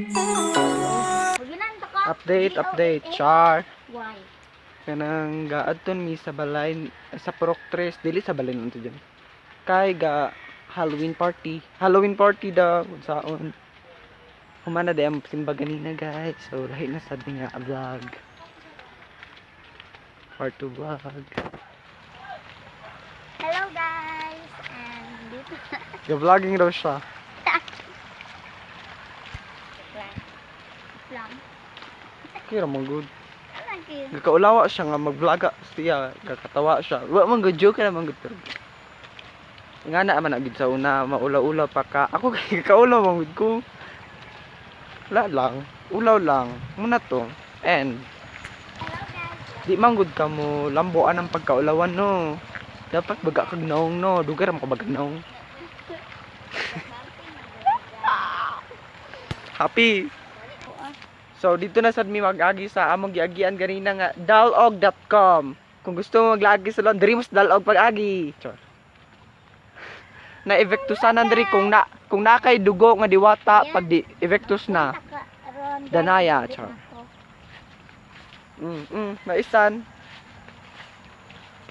Maginanto ka. Update, update, char. Why? Kanang gaadton mi sa balay sa Purok Tres, dili sa balay nanto dyan. Kay ga Halloween party. Halloween party daw saon. Humana di ang simba ganina, guys. So lahi na sad ni nga vlog. Part 2 vlog. Hello guys. And dito Ga vlogging daw siya. lang. Kira mo good. Alam kayo. Gakaulawa siya nga mag-vlog siya, gakatawa siya. Wa man good joke na man good pero. Nga na man agid sa una, maulaw-ulaw pa ka. Ako kay kaulaw man gud ko. Wala lang, ulaw lang. Muna to. And Hello guys. di man gud ka mo lamboan ang pagkaulawan no. Dapat baga kag naong no, dugay ra man ka bagag naong. Happy. So dito na sad mi mag-agi sa among giagian ganina nga dalog.com. Kung gusto mo maglagi sa lon, diri mo sa dalog pag-agi. Char. Na evektusanan diri kung na kay dugo nga diwata pag di evectus na. Danaya, char. Maisan.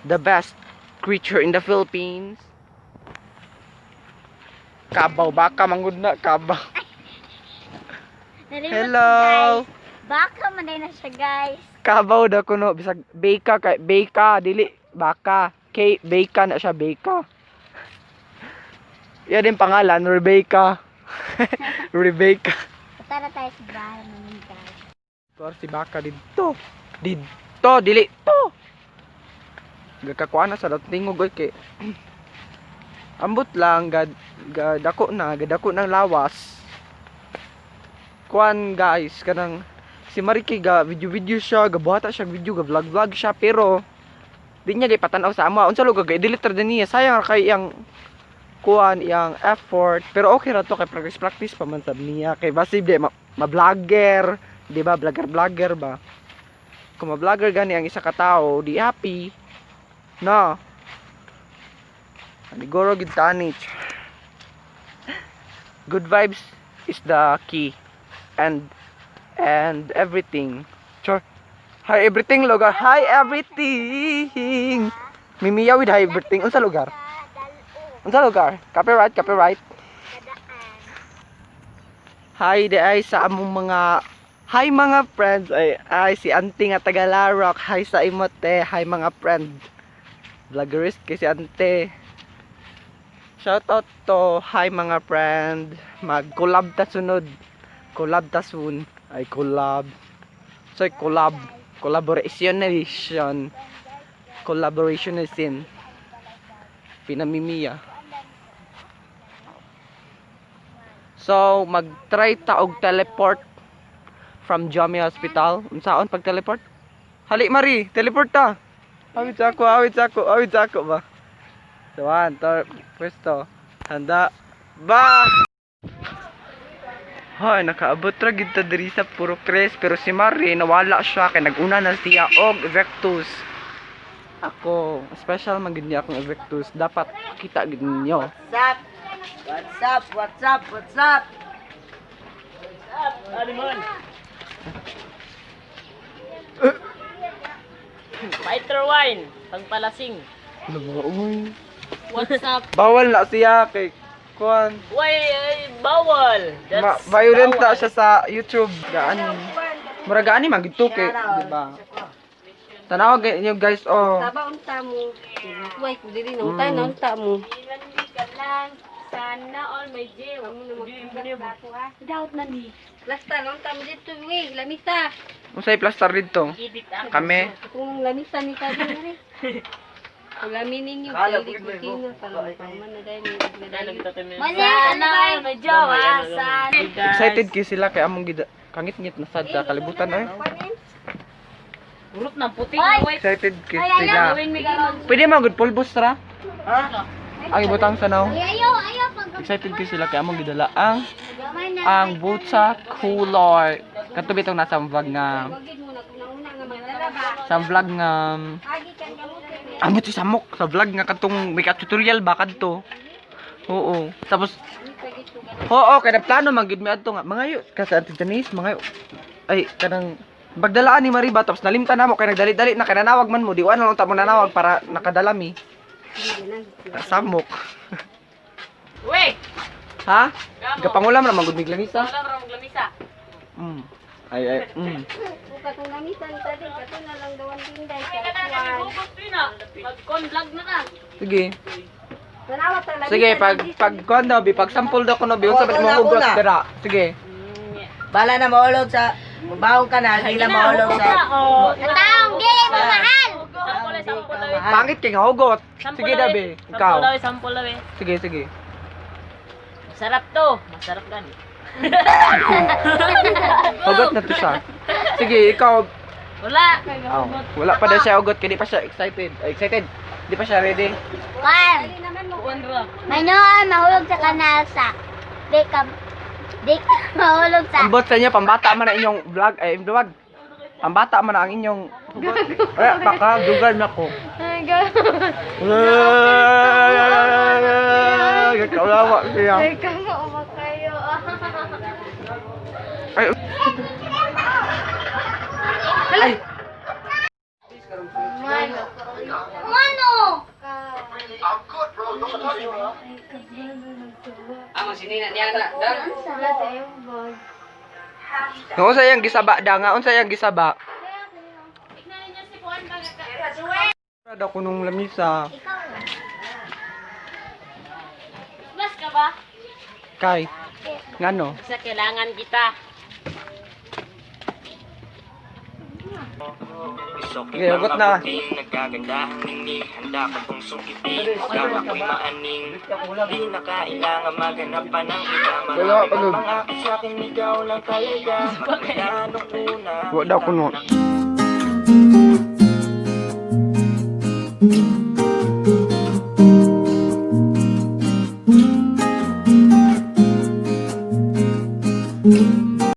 The best creature in the Philippines. Kabaw baka mangud na kabaw. Hello. Baka man na siya, guys. Kabaw da kuno bisag beka kay beka dili baka kay beka na siya beka. Yan din pangalan Rebecca. Rebecca. Tara tayo sa bahay namin, guys. Tuar si baka didto. Didto dili to. Gakakuan na sa tingog oy kay ambot lang gad gadako na gadako ng lawas. Kuan guys kanang si Mariki ga video video siya, gabuhata siya video, ga vlog vlog siya pero di niya gay patanaw sa amo. Unsa lugar ga delete ra din niya. Sayang ra kay iyang kuan iyang effort pero okay ra to kay practice practice pa man sab niya kay basib di ma, ma-vlogger, di ba? Vlogger vlogger ba, kung ma-vlogger gani ang isa ka tawo di happy no Aniguro gid tani. Good vibes is the key and everything. Sure. Hi everything lugar. Hi everything. Mimiya with hi everything. Unsa lugar? Unsa lugar? Copyright, copyright. Hi di ay sa among mga hi mga friends ay ay si ante nga taga Larok. Hi sa imo te. Hi mga friend. Vloggerist kay si ante. Shout out to hi mga friend. Mag-collab ta sunod. Collab ta soon. Ay collab. Sorry, collab. Collaboration. Collaboration is in. Pinamimiya. So, mag-try ta og teleport from Jami Hospital. Unsaon pag teleport? Hali Mari, teleport ta. Awit sa ako, awit sa ako, awit sa ako ba. So, one, two, pwesto. Handa. Ba! Hoy, nakaabot ra gid ta diri sa Puro Cres pero si Mari nawala siya kay naguna na siya og Evectus. Ako, special man gid niya akong Evectus. Dapat kita gid ninyo. What's up? What's up? What's up? What's up? What's up, Alimon? Fighter wine, pangpalasing. Ano ba, uy? What's up? Bawal na siya kay kuan. Why, ay, bawal. Ma That's violent na bawal. siya sa YouTube. Gaan. Mura gaani man gid to kay, di ba? Tanaw inyo guys oh. Taba unta mo. Way ko diri na unta na unta mo. Ka lang. Sana all may gym. Doubt na ni. Lasta na unta mo dito we, lamisa. Unsay plaster didto? Edit ako. Kami. Kung lamisa ni ka diri. Kung lami ninyo kay di ko kina para man na dai ni Sana all may jowa. Sana. Excited kay sila kay among gida kangit-ngit na sad sa kalibutan ay. Urot ng puti. Oy! Excited kay Ay, ayaw. sila. Gawin mi karon. Pwede man gud pulbos ra. Ang ibutang sa naw. Ay, ayaw, ayaw. Pag Excited kay sila kay among gidala ang gamay na. ang butsa cooler. Kadto bitong nasa vlog nga Wagid mo na kung nauna nga maglalaba. sa vlog nga Agi kang gamot. Amot si Samok sa vlog nga katong may tutorial ba kadto. Oo. Tapos Oo, kay nagplano man gid mi adto nga mangayo ka sa Ate Janice, mangayo. Ay, kanang bagdalaan ni Mariba tapos nalimtan namo kay nagdali-dali na kay nanawag man mo, di wa na lang ta mo nanawag para nakadala mi. Samok. Wait! Ha? Gapangulam ra man gud mig lamisa. Wala ra mong lamisa. Ay ay. Kung katong lamisan ta din, kato na lang daw ang tinday. Ay, kana kami hugot na. Mag-con vlog na ka. Sige. Tanawa ta lamisan. Sige, pag pag kuan daw bi, pag sample daw kuno bi, unsa ba mo hugot dira? Sige. Bala na maulog sa mabaho ka na, di lang maulog sa Taong dili mo mahal. Sample eh, sample daw eh. Pangit kay nga hugot. Sample Sige daw daw bi, eh. ikaw. Sample daw eh, sample daw eh. Sige, sige. Masarap to. Masarap gani. Hugot na to siya. Sige, ikaw. Wala. Oh, wala pa daw siya hugot kay di pa siya excited. Ay, excited. Di pa siya ready. Kwan. Kuan ra. May noon mahulog sa kanal sa di ka mahulog sa Ambot sa inyo, pambata man ang inyong vlog, ay vlog. Pambata man ang inyong hugot. Ay, baka dugal na ko. Ay, God. Ay, kaulawa siya. Ay, kamo kayo. Ay. Ay. Ano? Amo sinina niya na. Dan. Wala sa iyong bag. Nga unsa yang gisaba da nga unsa yang gisaba? Daw kunong lamisa. Ikaw na. Mas ka ba? Kay ngano? Sa kailangan kita. Sige, hugot na. Nagkagandahan hindi handa ka kung sungkitin. Huwag ako'y maaning. Di na kailangan maghanap pa ng iba. Wala, Marami pagod. pang pangako sa akin, ikaw lang talaga. Magmula nung una. Wa daw kuno.